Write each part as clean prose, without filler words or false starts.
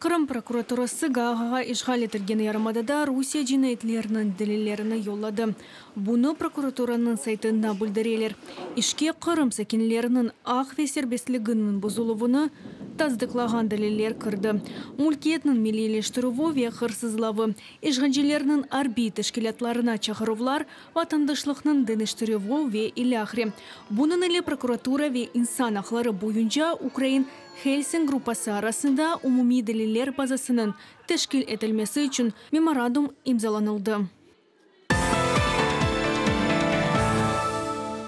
Qırım prokuraturası Gaagağa işğal etilgen yarımadada Rusiye cinayetleriniñ delillerini yolladı. Bunı prokuraturanıñ saytında bildireler. İşke Qırım sakinleriniñ aq ve serbestliginiñ bozuluvını tasdıqlağan deliller kirdi, mülkiyetniñ milliyleştirüvi ve hırsızlavı, işğalcilerniñ arbiy teşkilâtlarına çağıruvlar, vatandaşlıqnıñ deñiştirüvi ve ilâhre. Bunıñ ile prokuratura ve İnsan aqları boyunca ukrain Helsing gruppası arasında umumiy deliller bazasınıñ teşkil etilmesi içün memorandum imzalanıldı.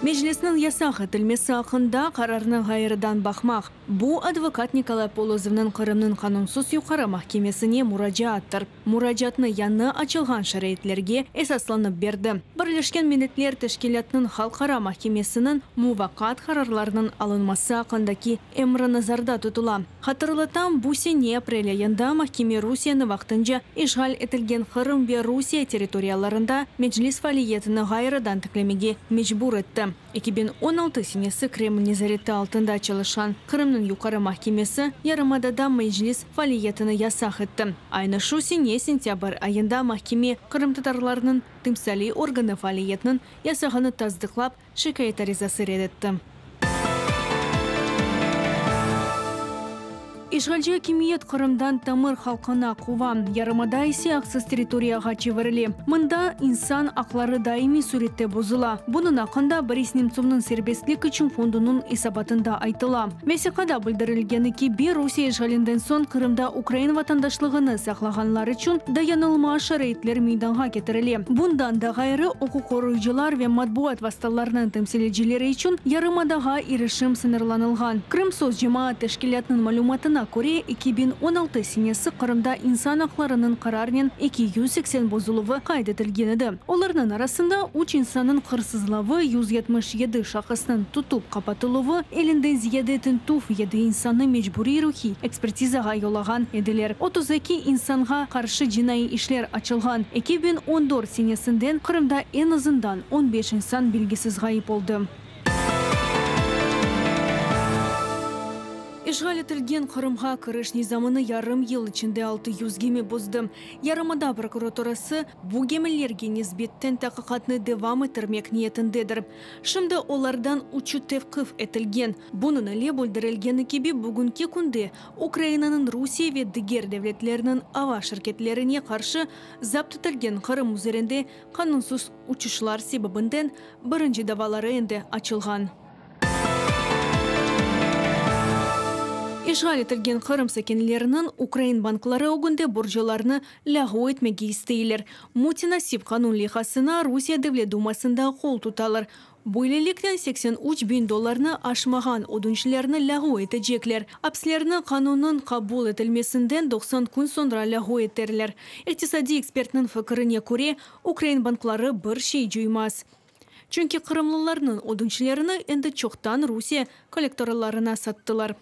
Meclisniñ yasaq etilmesi aqqında qararnı ğayrıdan baqmaq, bu, advokat Nikolay Polozovnıñ Qırımnıñ qanunsız Yuqarı mahkemesine muracaattır. Muracaatnı yañı açılğan şaraitlerge esaslanıp berdi. Birleşken Milletler Teşkilâtınıñ Halqara mahkemesiniñ muvaqqat qararlarnıñ alınması aqqındaki emri nazarda tutula. Hatırlatam, bu sene aprel ayında mahkeme Rusiyeni vaqtınca işğal etilgen Qırım ve Rusiye territoriyalarında Meclis faaliyetini ğayrıdan tiklemege mecbur etti. 2016 senesi Kreml nezareti altında çalışqan Qırımnıñ Yuqarı mahkemesi yarımadada Meclis faaliyetini yasaq etti. Aynı şu sene sentâbr ayında mahkeme qırımtatarlarnıñ timsaliy organı faaliyetiniñ yasağını tasdıqlap, şikâyet arizası red etti. İşğalci akimiyet Qırımdan tamır halqını quva, yarımada ise aqsız territoriyağa çevirile. Mında insan aqları daimiy sürette bozula. Bunıñ aqqında Boris Nemtsovnıñ Serbestlik içün fondunıñ esabatında aytıla. Vesiqada bildirilgeni kibi, Rusiye işğalinden soñ Qırımda ukrain vatandaşlığını saqlağanlar içün dayanılmaz şaraitler meydanğa ketirile. Bundan da ğayrı, uquq qoruyıcılar ve matbuat vastalarınıñ temsilcileri içün yarımadağa irişim sıñırlanılğan. Krımsos cemaat teşkilâtınıñ malümatına köre, 2016 senesi Qırımda insan aqlarınıñ qararnen 280 bozuluvı qayd etilgen edi. Olarnıñ arasında üç insannıñ hırsızlavı, 177 şahısnıñ tutıp qapatıluvı, elinden ziyade tintüv, yedi insannı mecburiy ruhiy ekspertizağa yollağan ediler, 32 insanğa qarşı cinaiy işler açılğan. 2014 senesinden Qırımda eñ azından 15 insan belgisiz ğayıp oldı. İşğal etilgen Qırımğa kiriş nizamını yarım yıl içinde 600 gemi bozdı. Yarımada prokuraturası bu gemilerge nisbetten taqiqatnı devam ettirmek niyetindedir. Şimdi olardan üçü tevqif etilgen. Bunıñ ile bildirilgeni kibi, bugünki künde Ukrainanıñ Rusiye ve diger devletlerniñ ava şirketlerine qarşı zapt etilgen Qırım üzerinde qanunsız uçuşlar sebebinden birinci davaları endi açılğan. İşğal etilgen Qırım sakinleriniñ ukrain bankları ögünde borcalarını lâğu etmege isteyler. Mütenasip qanun leyhasına Rusiye Devlet dumasında qol tutalar. Böyleliknen 83 biñ dollarnı aşmağan ödünçlerni lâğu etecekler. Apslerni qanunnıñ qabul etilmesinden 90 kün soñra lâğu eterler. İqtisadiy ekspertniñ fikirine köre, ukrain bankları bir şey coymaz. Çünki qırımlılarnıñ ödünçlerini endi çoqtan Rusiye kollektorlarına sattılar.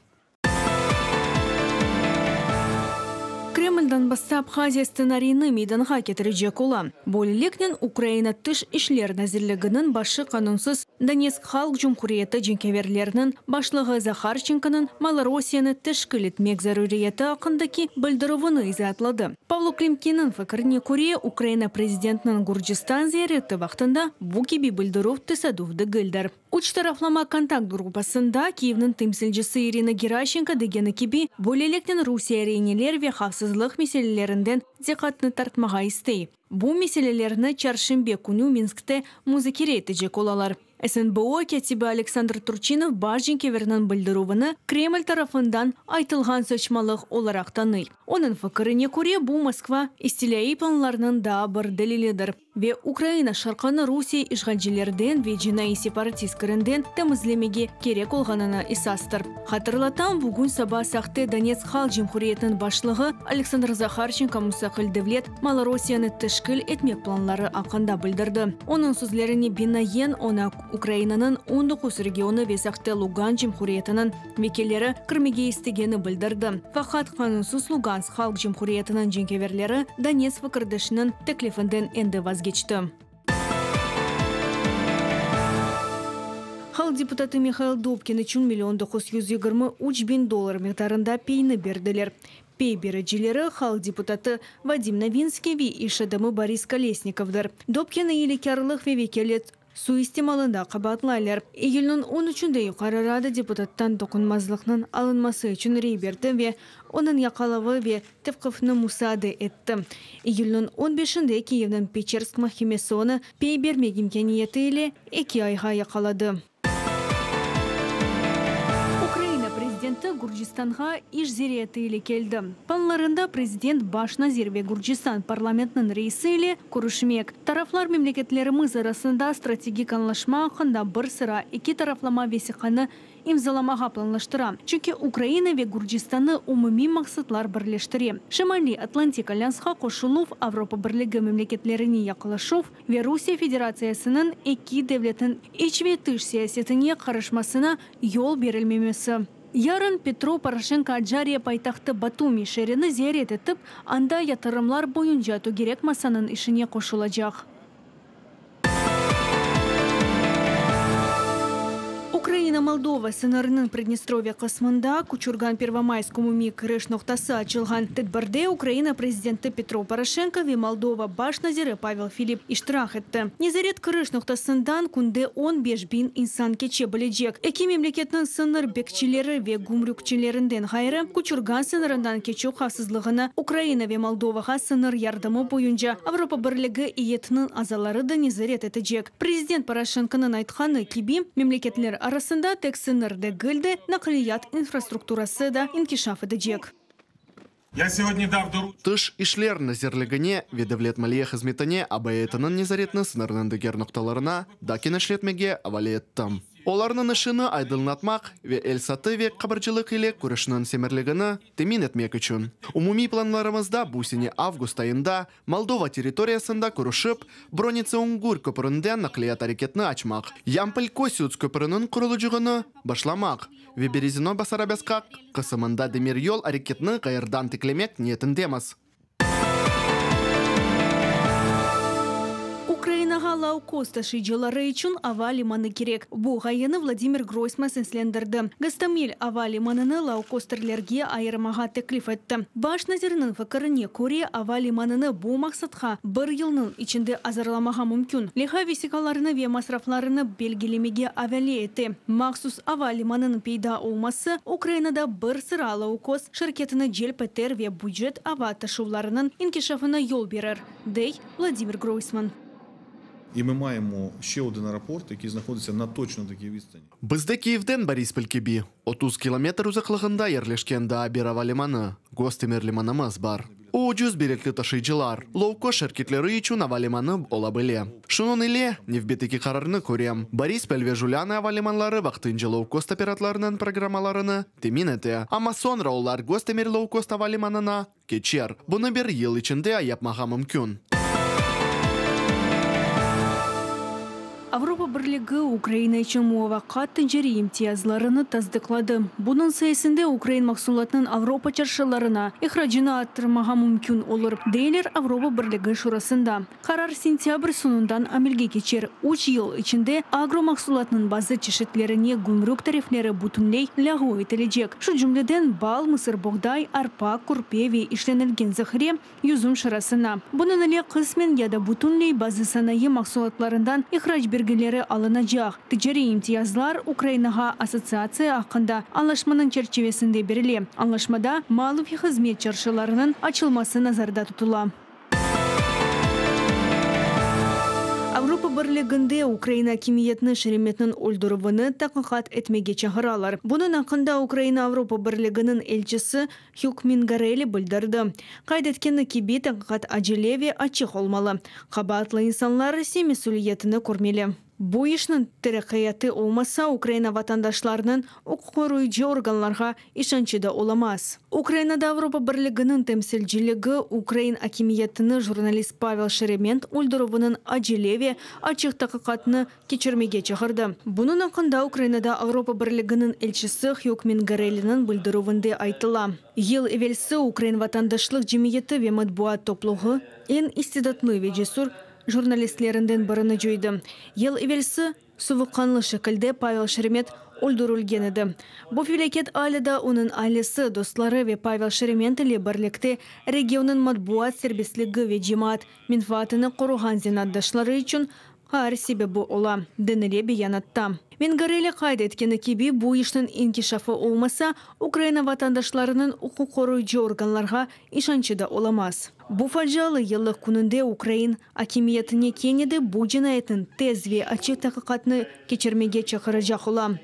Kreml Donbassta Abhaziya stsenariyini meydanğa ketirecek ola. Böyleliknen Ukraina Tış işler nazirliginiñ başı qanunsız Donetsk Halq Cumhuriyeti cenkâverleriniñ başlığı Zaharçenkonıñ Malorosiyeni teşkil etmek zaruriyeti aqqındaki bildirüvini izaatladı. Pavlo Klimkinniñ fikirine köre, Ukraina prezidentiniñ Gürcistan ziyareti vaqtında bu kibi bildirüv tesaduf degildir. Üç taraflama kontakt gruppasında Kyivniñ temsilcisi İrina Geraşenko degeni kibi, böyleliknen Rusiye reineler ve havfsızlıq meselelerinden diqqatnı tartmağa istey. Bu meselelerni çarşenbe künü Minskte muzakere etecek olalar. SNBO kâtibi Aleksandr Turçinov baş cenkâverniñ bildirüvini Kreml tarafından aytılğan saçmalıq olaraq tanıy. Onıñ fikirine köre, bu Moskva istilâiy planlarınıñ daa bir delilidir. Ve Ukraina şarqını Rusiye işğalcilerden ve cinaiy separatist kirinden temizlemege kerek olğanına esastır. Hatırlatam, bugün saba sahte Donetsk Halq Cumhuriyetiniñ başlığı Aleksandr Zaharçenko mustaqil devlet Malorosiyeni teşkil etmek planları aqqında bildirdi. Onıñ sözlerine binaen, oña Ukrainanıñ 19 regionı ve sahte Lugansk Cumhuriyetiniñ vekilleri kirmege istegeni bildirdi. Faqat qanunsız Lugansk Halq Cumhuriyetiniñ cenkâverleri Donetsk fikirdeşiniñ teklifinden endi vazgeçti. Halq deputatı Mihail Dobkin içün million 923 biñ dollar miqdarında peyni berdiler. Pey bericileri, halq deputatı Vadim Novinskiy ve iş adamı Boris Kolesnikovdır. Dobkinni ilekârlıq ve vekâlet suistimalında qabaatlaylar. İyülniñ on üçünde Yuqarı Rada deputattan toqunmazlıqnıñ alınması içün rey berdi ve onıñ yaqalavı ve tevqifni musaade etti. İyülniñ on beşinde Kiyevniñ Peçersk mahkemesi onı pey bermek imkâniyeti ile eki ayğa yaqaladı. Ukraina prezidenti Gürcistanğa iş ziyareti ile keldi. Planlarında prezident, baş nazir ve Gürcistan parlamentiniñ reisi ile körüşmek. Taraflar memleketlerimiz arasında strategik añlaşma aqqında bir sıra eki taraflama vesiqanı imzalamağa planlaştıra, çünki Ukraina ve Gürcistannı umumiy maqsatlar birleştire, Şimaliy Atlantik alyansqa qoşuluv, Avropa Birligi memleketlerine yaqlaşuv ve Rusiye Federatsiyasınıñ eki devletniñ iç ve tış siyasetine qarışmasına yol berilmemesi. Yarın Petro Poroşenko Acariya paytahtı Batumi şeerini ziyaret etip, anda yatırımlar boyunca tögerek masanıñ işine qoşulacaq. Ukraina-Moldova sıñırınıñ Pridnestrovye qısmında Kuçurgan-Pervomaysk umumiy kiriş noqtası açılğan. Tedbirde Ukraina prezidenti Petro Poroşenko ve Moldova baş naziri Pavel Filip iştirak etti. Nezaret kiriş noqtasından künde 15 biñ insan keçe bilecek. Eki memleketniñ sıñır bekçileri ve gümrükçilerinden ğayrı, Kuçurgan sıñırından keçüv havfsızlığını Ukraina ve Moldovağa sıñır yardımı boyunca Avropa Birligi eyyetiniñ azaları da nezaret etecek. Prezident Poroşenkonıñ aytqanı kibi, memleketler arasında tek sıñır degil de, naqliyat infrastrukturası da inkişaf etecek. Tış işler nazirligine ve Devlet maliye hızmetine AB eyyetiniñ nezaretini sıñırnıñ diger noqtalarına da kenişletmege avale ettim. Olarnıñ işini aydınlatmaq ve el-satı ve qabarcılıq ile küreşniñ semerligini temin etmek içün. Umumiy planlarımızda bu sene avgust ayında Moldova territoriyasında körüşip, Bronitsa-Ungur köpründen naqliyat areketini açmaq, Yampol-Kosüts köprüniñ qurulıcığını başlamaq ve Berezino-Basarabâsqa qısımında demiryol areketini ğayırdan tiklemek niyetindemiz. Ukrainağa lau-kost taşıyıcıları içün ava limanı kerek. Bu ğayeni Vladimir Groysman seslendirdi. Gostomel ava limanını lau-kosterlerge ayırmağa teklif etti. Baş nazirniñ fikirine köre, ava limanını bu maqsatqa bir yılnıñ içinde azırlamağa mümkün. Leyha vesiqalarını ve masraflarını belgilemege avale ete. Mahsus ava limanınıñ peyda olması Ukrainada bir sıra lau-kost şirketini celp eter ve bücet ava taşuvlarınıñ inkişafına yol berer, dey Vladimir Groysman. İ mı mayemo şçe odın aeroport, yakıy znahodıtsâ na toçno takiy vidstani. Bizde Kiyevden Borispol kibi, 30 kilometr uzaqlığında yerleşken daa bir ava limanı, Gostomel limanımız bar. O ucuz biletli taşıyıcılar, lou-kost şirketleri içün ava limanı ola bile. Şunıñ ile, nevbetteki qararnı körem, Borispol ve Julânı ava limanları vaqtınca lou-kost operatlarınıñ programmalarını temin ete, amma soñra olar Gostomel lou-kost ava limanına keçer. Bunı bir yıl içinde yapmağa mümkün. Avropa Birligi Ukraina içün muvaqqat ticariy imtiyazlarını tasdıqladı. Bunıñ sayesinde ukrain mahsulatınıñ Avropa çarşılarına ihracını arttırmağa mümkün olur, deyler Avropa Birligi Şurasında. Qarar sentâbr soñundan amelge keçer. Üç yıl içinde agro mahsulatnıñ bazı çeşitlerine gümrük tarifleri bütünley lâğu etilecek. Şu cümleden, bal, mısırboğday, arpa, kürpe ve işlenilgen zahire, yüzüm şırasına. Bunıñ ile qısmen ya da bütünley bazı sanayı mahsulatlarından ihrac bergileri alınacaq. Ticariy imtiyazlar Ukrainağa assotsiatsiya aqqında añlaşmanıñ çerçivesinde berile. Añlaşmada mal ve hızmet çarşılarınıñ açılması nazarda tutula. Avropa Birliginde Ukraina akimiyetini Şeremetniñ öldürüvini taqiqat etmege çağıralar. Bunıñ aqqında Ukraina Avropa Birliginiñ elçisi Hüg Mingarelli bildirdi. Qayd etkeni kibi, taqiqat acele ve açıq olmalı, qabaatlı insanlar ise mesüliyetini körmeli. Bu işniñ teraqqiyatı olmasa, Ukraina vatandaşlarınıñ uquqqoruyıcı organlarğa işançı da olamaz. Ukrainada Avropa Birliginiñ temsilciligi ukrain akimiyetini jurnalist Pavel Şeremet öldürüviniñ acele ve açıq taqiqatını keçirmege çağırdı. Bunıñ aqqında Ukrainada Avropa Birliginiñ elçisi Hüg Mingarelliniñ bildirüvinde aytıla. Yıl evelsi ukrain vatandaşlıq cemiyeti ve matbuat topluğı eñ istidatlı ve cesür jurnalistlerinden birini coydı. Yıl evelsi suvuqqanlı şekilde Pavel Şeremet. öldürilgen edi. Bu felâket alâ da onıñ ailesi, dostları ve Pavel Şeremet ile birlikte regionnıñ matbuat serbestligi ve cemaat menfaatını qoruğan zenaatdaşları içün qaar sebebi ola, denile beyanatta. Mingarelli qayd etkeni kibi, bu işniñ inkişafı olmasa, Ukraina vatandaşlarınıñ uquqqoruyıcı organlarğa işançı da olamaz. Bu facialı yıllıq kününde ukrain akimiyetine kene de bu cinayetniñ tez ve açıq taqiqatını keçirmege çağıracaq olam.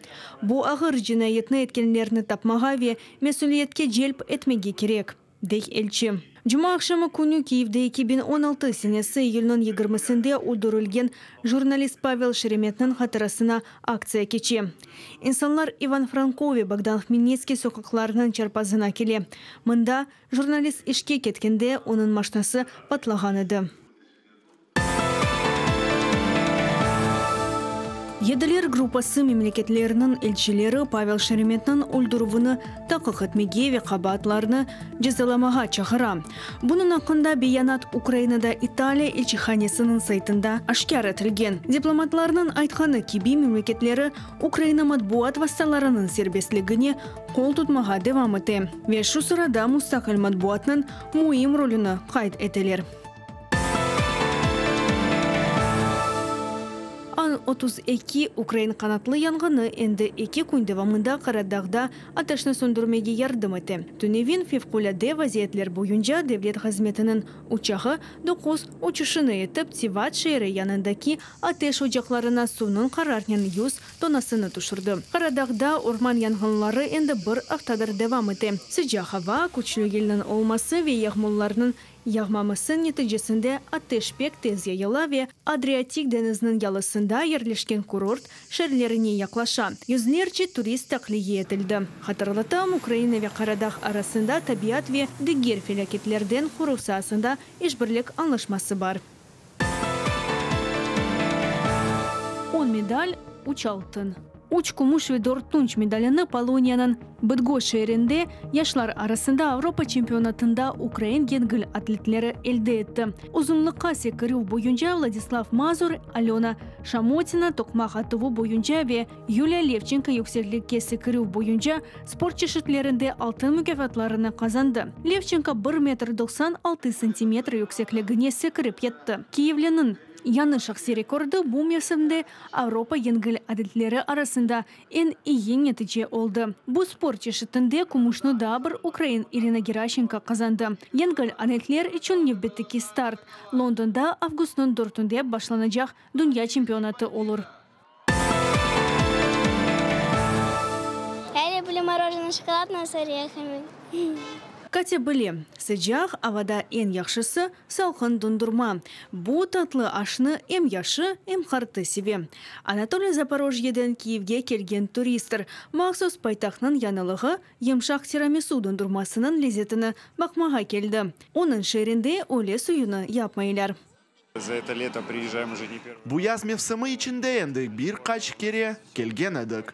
Bu ağır cinayetni etkenlerni tapmağa ve mesüliyetke celp etmege kerek, dey elçi. Cumaaqşamı künü Kiyevde 2016 senesi iyülniñ yigirmisinde öldürilgen jurnalist Pavel Şeremetniñ hatırasına aktsiya keçe. İnsanlar İvan Franko ve Bogdan Hmelnitskiy soqaqlarınıñ çarpazına kele. Mında jurnalist işke ketkende onıñ maşnası patlağan edi. Yediler gruppası memleketleriniñ elçileri Pavel Şeremetniñ öldürüvini taqiq etmege ve qabaatlarnı cezalamağa çağıra. Bunıñ aqqında beyanat Ukrainada İtaliya elçihanesiniñ saytında aşkâr etilgen. Diplomatlarnıñ aytqanı kibi, memleketleri Ukraina matbuat vastalarınıñ serbestligine qol tutmağa devam ete ve şu sırada mustaqil matbuatnıñ müim rolüni qayd eteler. An 32 ukrain qanatlı yanğını endi eki kün devamında Qaradağda ateşni söndürmege yardım ete. Tünevin Fevqulâde vaziyetler boyunca devlet hızmetiniñ uçağı doquz uçuşını etip, Tivat şeeri yanındaki ateş ocaqlarına suvnıñ qararnen 100 tonnasını tüşürdi. Qaradağda orman yanğınları endi bir aftadır devam ete. Sıcaq ava, küçlü yelniñ olması ve yağmurlarnıñ yağmaması neticesinde ateş pek tez yayıla ve Adriatik deñiziniñ yalısında yerleşken kurort şeerlerine yaqlaşa. Yüzlerce turist tahliye etildi. Hatırlatam, Ukraina ve Qaradağ arasında tabiat ve diger felâketlerden qoruv saasında işbirlik añlaşması bar. On medal, üç altın, üç kümüş ve dört tunç medalini Poloniyanıñ Bıdgoş şeerinde yaşlar arasında Avropa çempionatında ukrain yengil atletleri elde etti. Uzunlıqqa sekirüv boyunca Vladislav Mazur, Alöna Şamotina toqmaq atuvı boyunca ve Yuliya Levçenko yükseklikke sekirüv boyunca sport çeşitlerinde altın mukâfatlarını qazandı. Levçenko bir metr 96 santimetr yüksekligine sekirip yetti. Kiyevliniñ yañı şahsiy rekordı bu mevsimde Avropa yengil atletleri arasında eñ eyi netice oldı. Bu sport çeşitinde kümüşni daa bir ukrain İrina Geraşenko qazandı. Yengil atletler içün nevbetteki start, Londonda avgustnıñ dörtünde başlanacaq dünya çempionatı olur. Я люблю мороженое шоколадное с орехами. Katya bile, sıcaq avada eñ yahşısı, salqın dondurma. Bu tatlı aşnı em yaşı, em qartı seve. Anatoliy Zaporojyeden Kiyevge kelgen turisttir. Mahsus paytahtnıñ yañılığı, yımşaq tiramisu dondurmasınıñ lezetini baqmağa keldi. Onıñ şeerinde öyle suyunı yapmaylar. За это лето приезжаем уже не первый. Bu yaz mevsimi içinde endi bir qaç kere kelgen edik.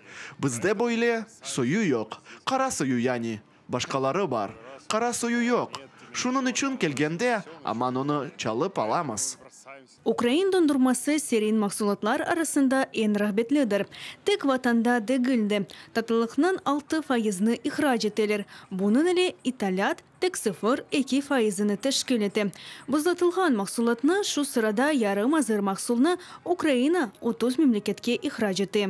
Bizde böyle soyu yoq. Qara soyu yani. Başqaları bar. Qara soyu yoq. Şunıñ içün kelgende aman onı çalıp alamız. Ukrain dondurması serin mahsulatlar arasında eñ rağbetlidir. Tek vatanda degil de, tatlılıqnıñ altı fayızını ihrac eteler. Bunıñ ile italât tek 0,2 fayızını teşkil ete. Buzlatılğan mahsulatnı, şu sırada yarım azır mahsulnı Ukraina 30 memleketke ihrac ete.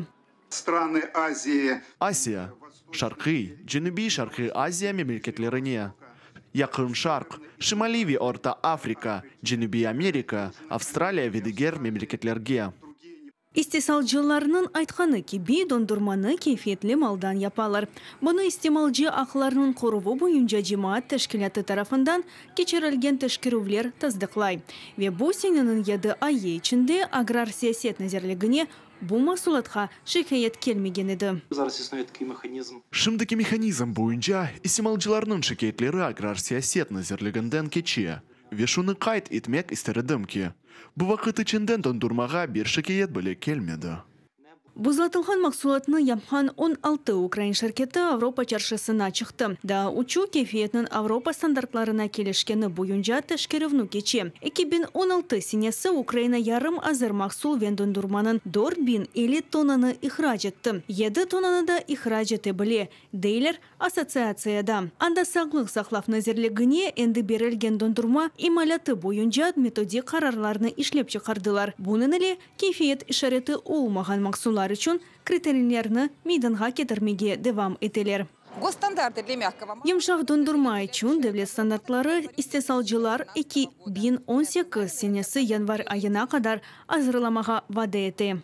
Страны Азии. Asiya, Şarqiy, Cenübiy-Şarqiy Aziya memleketlerine, Yaqın Şarq, Şimaliy ve Orta Afrika, Cenübiy Amerika, Avstraliya ve diger memleketlerge. İstisalcılarnıñ aytqanı kibi, dondurmanı keyfiyetli maldan yapalar. Bunı istimalcı aqlarınıñ qoruvı boyunca cemaat teşkilâtı tarafından keçirilgen teşkerüvler tasdıqlay. Ve bu seneniñ yedi ayı içinde Agrar siyaset nazirligine bu mahsulatqa şikâyet kelmegen edi. Зараз існує такий механізм. Şimdiki mehanizm boyunca istimalcılarnıñ şikâyetleri Agrar siyaset nazirliginden keçe. Ve şunı qayd etmek ister edim ki, bu vaqıt içinde dondurmağa bir şikâyet bile kelmedi. Buzlatılğan mahsulatnı yapqan 16 ukrain şirketi Avropa çarşısına çıqtı. Daa üçü keyfiyetniñ Avropa standartlarına kelişkeni boyunca teşkerüvni keçe. 2016 senesi Ukraina yarım azır mahsul ve dondurmanıñ 4050 tonnanı ihrac etti. Yedi tonnanı da ihrac ete bile, deyler assotsiatsiyada. Anda Sağlıq saqlav nazirligine endi berilgen dondurma imalatı boyunca metodik qararlarnı işlep çıqardılar. Bunıñ ile keyfiyet işareti olmağan mahsullar içün kriteriylerni meydanğa ketirmege devam eteler. Госстандарты для мягкого Yımşaq dondurma içün devlet standartları istesalcılar 2018 senesi yanvar ayına qadar azırlamağa vade ete.